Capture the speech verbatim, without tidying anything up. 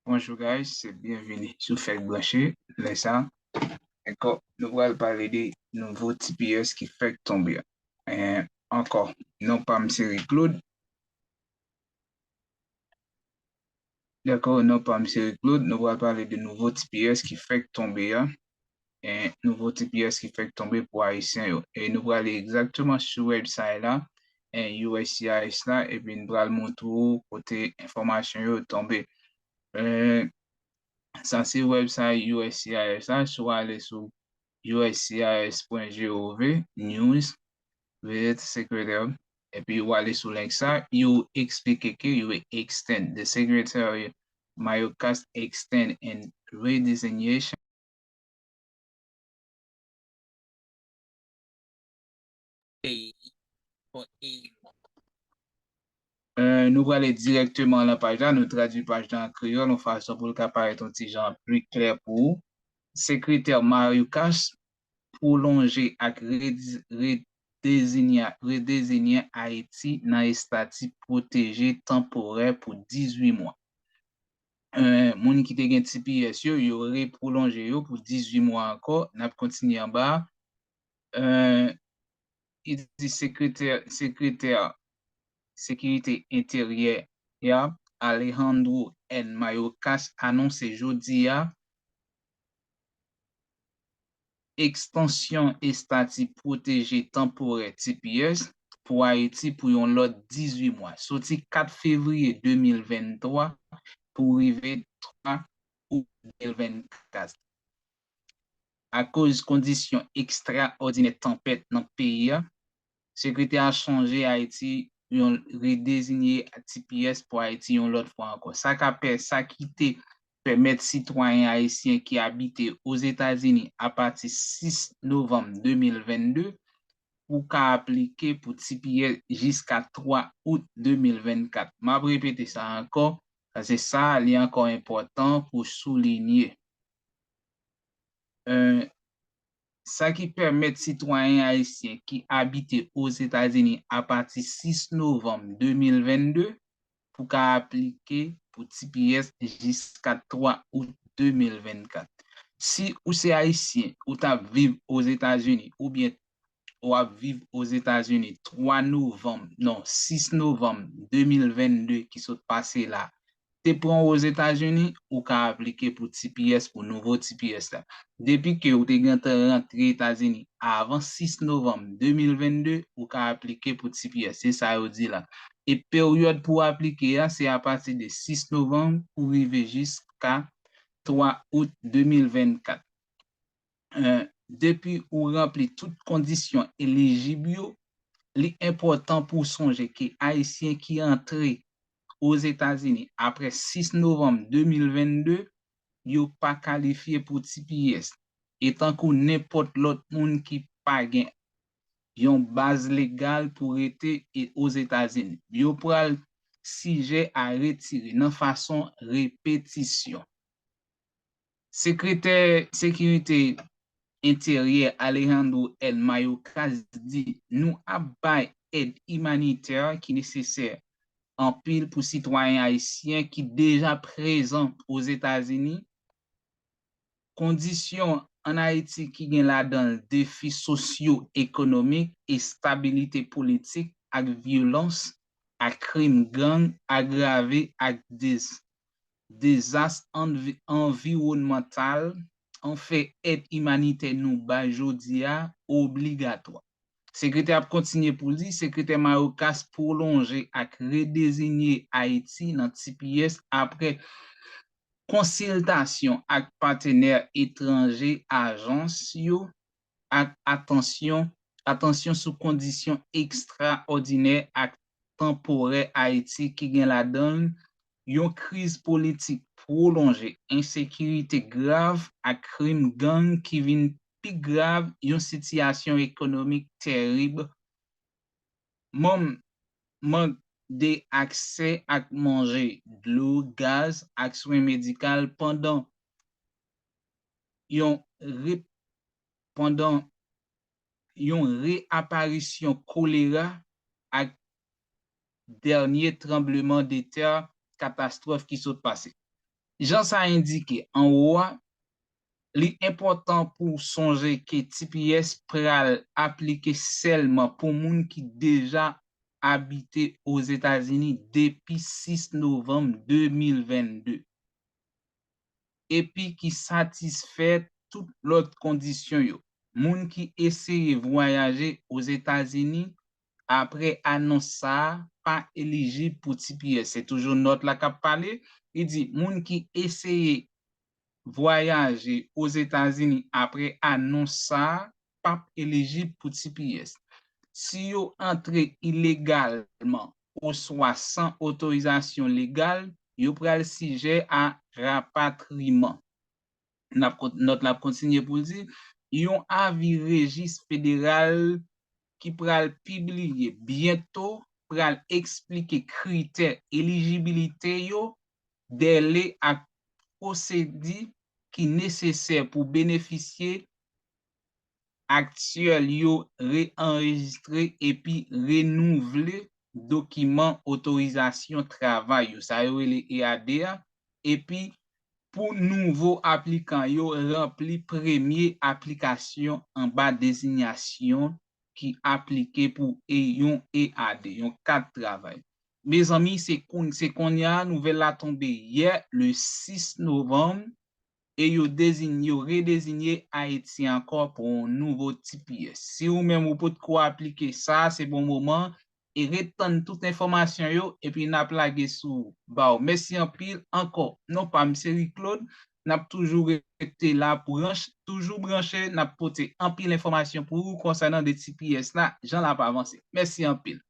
Bonjou guys, se byenvini sou Fèk Branche. Lè sa, ankò, nou pral pale de nouvo T P S ki fèk tonbe a. Eh, ankò, non pa m se Rick Claude. Dakò, non pa m se Rick Claude. Nou pral pale de nouvo T P S ki fèk tonbe a. Eh, nouvo T P S ki fèk tonbe pou Ayisyen yo. E nou prale egzakteman sou website la, eh, U S C I S la, epi n pral montre w kote enfòmasyon yo tonbe. Eh, sa se website U S C I S la, si w ale sou U S C I S pwen gov, news, visit secretary, epi w ale sou link sa, yo eksplike ke yo extend the secretary Mayorkas extend and redesignation. Eh, nou prale dirèkteman nan paj la, nou tradui paj la an kreyòl yon fason pou l ka parèt yon ti jan pli klè pou ou. Sekretè Mayorkas pwolonje ak rediz- redezinya- redeziyen Ayiti nan estati pwoteje tanporè pou dizuit mwa. Eh, moun ki te gen T P S yo, yo repwolonje yo pou dizuit mwa ankò. N ap kontinye anba a. Eh, li di sekretè, sekretè sekirite enteryè a, Alejandro N. Mayorkas, anonse jodi a ekstansyon estati pwoteje tanporè T P S pou Ayiti pou yon lòt dizuit mwa, soti kat fevriye de mil venntwa pou rive twa out de mil vennkat. Akoz kondisyon ekstraòdinè tanpèt nan peyi a, sekretè a chanje Ayiti yon redeziye T P S pou Ayiti yon lòt fwa ankò. Sa ka pè, sa ki te pèmèt sitwayen ayisyen ki abite Ozetazini apati sis novanm de mil vennde pou ka aplike pou T P S jiska twa out de mil vennkat. M ap repete sa ankò, paske sa li ankò enpòtan pou soulinye. Eh, sa ki pèmèt sitwayen ayisyen ki abite Ozetazini apati sis novanm de mil vennde pou ka aplike pou T P S jiska twa out de mil vennkat. Si ou se ayisyen, ou t ap viv Ozetazini oubyen w ap viv Ozetazini twa novanm, non, sis novanm de mil vennde ki sot pase la, te pran w Ozetazini, ou ka aplike pou T P S, pou nouvo T P S la. Depi ke ou te gentan rantre Etazini avan sis novanm de mil vennde, ou ka aplike pou T P S. Se sa yo di la. E peryòd pou w aplike a, se apati de sis novanm pou rive jiska twa out de mil vennkat. Eh, depi ou ranpli tout kondisyon elijib yo, li enpòtan pou w sonje ke Ayisyen ki antre Ozetazini apre sis novanm de mil vennde, yo pa kalifye pou T P S, e tankou nenpòt lòt moun ki pa gen yon baz legal pou rete e Ozetazini, yo pral sijè a retire nan fason repetisyon. Sekretè Sekirite Enteryè Alejandro N. Mayorkas di, nou ap bay èd imanitè ki nesesè anpil pou sitwayen ayisyen ki deja prezan Ozetazini. Kondisyon ann Ayiti ki gen ladan l defi sosyo-ekonomik, enstabilite politik ak vyolans, ak krim gang agrave ak dez- dezas anvi- anviwònmantal, an fè èd imanitè nou bay jodi a obligatwa. Sekretè ap kontinye pou l di, Sekretè Mayorkas pwolonje ak redeziye Ayiti nan T P S apre konsiltasyon ak patnè etranje, ajans yo, ak atansyon, atansyon sou kondisyon ekstraòdinè ak tanporè Ayiti ki gen ladan l yon kriz politik pwolonje, ensekirite grav ak krim gang ki vin pi grav, yon sitiyasyon ekonomik terib, mank, mank de aksè ak manje, dlo, gaz ak swen medikal pandan yon re- pandan yon reaparisyon kolera ak dènye tranbleman de tè katastwòf ki sot pase. Jan sa endike anwo a, li enpòtan pou w sonje ke T P S pral aplike sèlman pou moun ki deja abite Ozetazini depi sis novanm de mil vennde epi ki satisfè tout lòt kondisyon yo. Moun ki eseye vwayaje Ozetazini apre anons sa a pa elijib pou T P S. Se toujou nòt la k ap pale. Li di moun ki eseye vwayaje Ozetazini apre anons sa a p ap elijib pou T P S. Si yo antre ilegalman oswa san otorizasyon legal, yo pral sijè a rapatriman. N ap kon- nòt la ap kontinye pou l di, yon avi rejis federal ki pral pibliye byento pral eksplike kritè elijibilite yo, dèle ak pwosedi ki nesesè pou benefisye aktyèl yo reanrejistre epi renouvle dokiman otorizasyon travay yo, sa yo rele E A D a, epi pou nouvo aplikan yo ranpli premye aplikasyon anba dezinyasyon ki aplike pou e- yon E A D, yon kat travay. Mezanmi, se koun- se kounye a, nouvèl la tonbe yè, le sis novanm, e yo deziy- yo redezinye Ayiti ankò pou yon nouvo T P S. Si ou menm ou potko aplike sa, se bon moman, e ret tann tout enfòmasyon yo, epi n ap lage sou ba w. Mèsi anpil ankò. Non pa m se Rick Claude, n ap toujou rete la branch, toujou branche, n ap pote anpil enfòmasyon pou ou konsènan de T P S la, jan l ap avanse. Mèsi anpil.